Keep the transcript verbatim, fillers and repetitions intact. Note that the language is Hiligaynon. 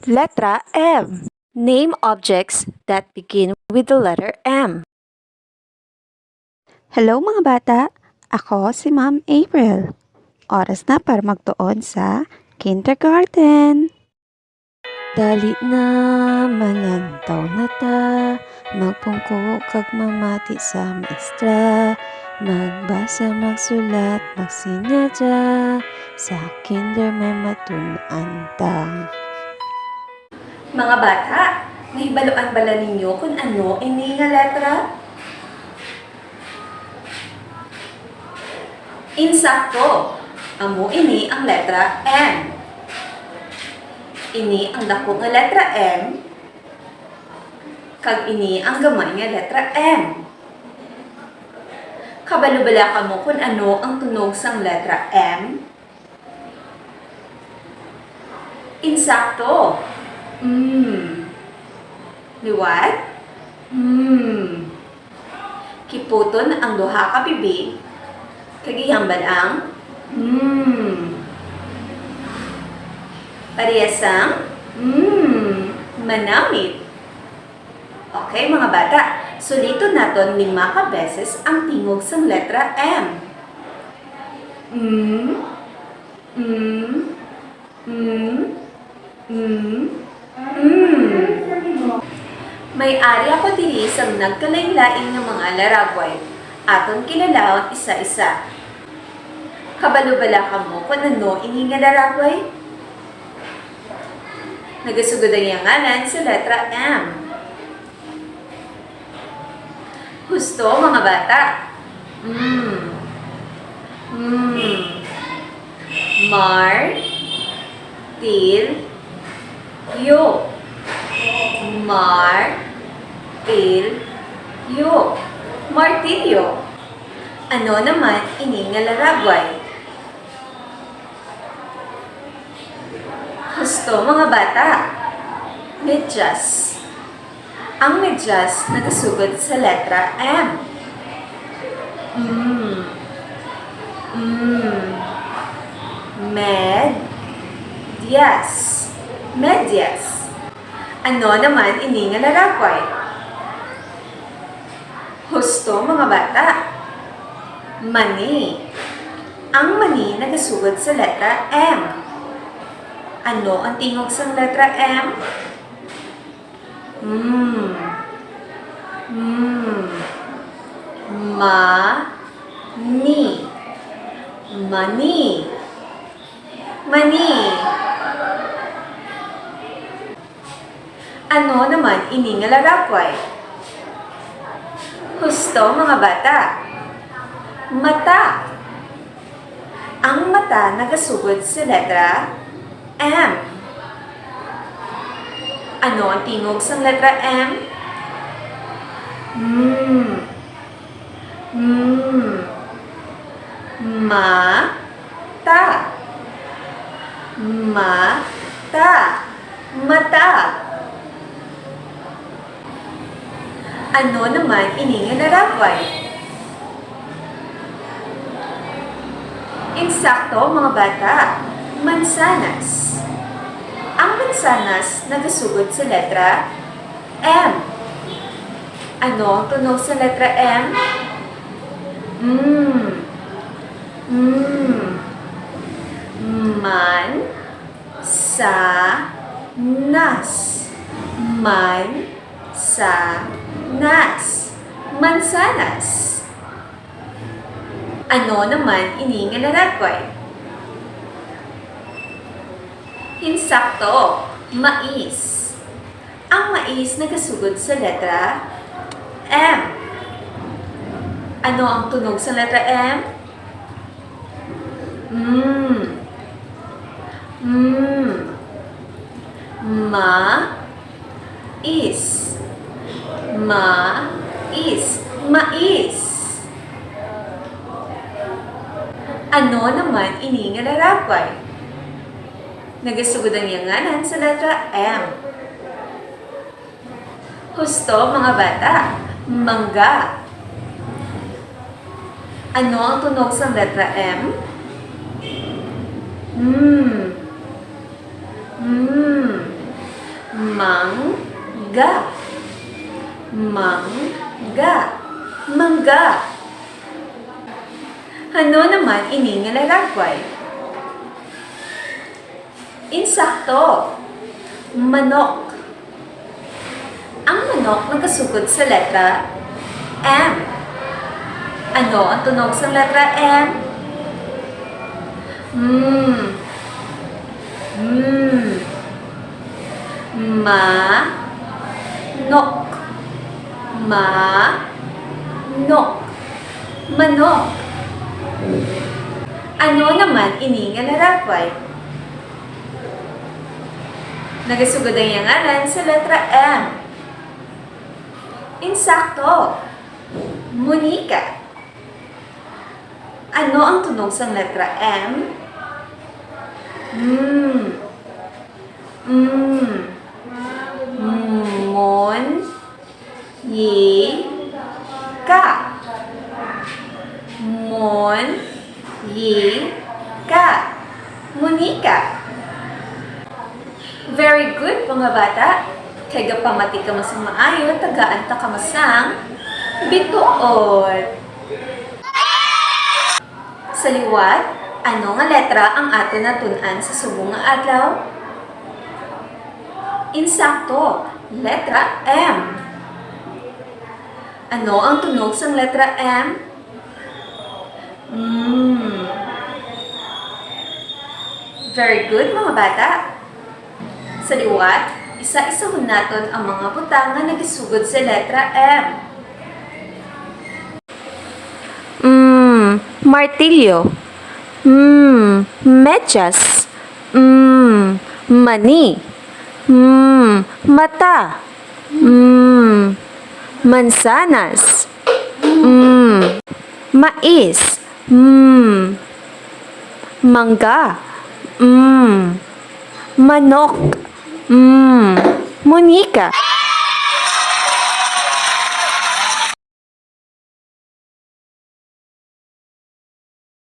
Letra M. Name objects that begin with the letter M. Hello, mga bata! Ako si Ma'am April. Oras na para magtuon sa kindergarten. Dali na, malantaw na ta, magpungko kag mamati sa maestra, magbasa, magsulat, magsinyadya, sa kinder may matun-an ta. Mga bata, nahibaluan bala ninyo kon ano ini nga letra? Insakto, amo ini ang letra M. Ini ang dako nga letra M, kag ini ang gamay nga letra M. Kabalo bala kamo kon ano ang tunog sang letra M? Insakto. Mm. Liwat? Mm. Kiputon ang duha ka bibig, kag ihambal ang mm. Parehas sang mm, manamit. Okay, mga bata, suliton naton lima ka beses ang tingog sang letra M. Mm, mm, mm, mm, mm. May ari ako diri sang nagkalainlain nga mga laragway. Aton kilalaon isa-isa. Kabalo bala kamo kon ano ini nga laragway? Nagasugod ang iya ngalan sa letra M. Husto, mga bata. Mm. Mm. Mar, til, yo. Mar, til, yo. Martilyo. Ano naman ini nga laragway? Husto, mga bata. Medyas. Ang medyas nagasugod sa letra M. Mm. Mm. Med. Dias. Medyas. Ano naman ini nga laragway? Husto, mga bata. Mani. Ang mani nagasugod sa letra M. Ano ang tingog sang letra M? Mm. Mm. Ma. Ni. Mani. Mani. Ano naman ini nga laragway? Husto, mga bata. Mata. Ang mata nagasugod sa letra M. Ano ang tingog sang letra M? Mm. Mm. Ma. Ta. Mata. Mata. Ano naman ini nga laragway? Insakto, mga bata. Mansanas. Ang mansanas nagasugod sa letra M. Ano ang tunog sa letra M? Mm. Mm. Man. Sa. Nas. Man. Sa. Nas. Mansanas. Ano naman ini nga laragway? Insakto, mais. Ang mais nagasugod sa letra M. Ano ang tunog sa letra M? Mm. Mm. Ma. Is. Ma. Is. Mais. Ano naman ini nga laragway? Nagasugod ang iya ngalan sa letra M. Husto, mga bata. Mangga. Ano ang tunog sang letra M? Mm. Mm. Mangga. Mangga. Mangga. Ano naman ini nga laragway? Insakto. Manok. Ang manok nagasugod sa letra M. Ano ang tunog sang letra M? Mm. Mm. Manok. Manok. Manok. Ano naman ini nga laragway? Nagasugod ang iya ngalan sa letra M. Insakto. Monica. Ano ang tunog sang letra M? Mm. Mm. Mon. Yi. Ka. Mon. Yi. Ka. Monica. Very good, mga bata. Kay gapamati kamo sang maayo, tagaan ta kamo sang bituon. Sa liwat, ano nga letra ang aton natun-an sa subong nga adlaw? Insakto, letra M. Ano ang tunog sang letra M? Mm. Very good, mga bata. Sa liwat, isa-isahon naton ang mga butang nga nagasugod sa letra M. Mm, martilyo. Mm, medyas. Mm, mani. Mm, mata. Mm, mansanas. Mm, mais. Mm, mangga. Mm, manok. Mm, Monica.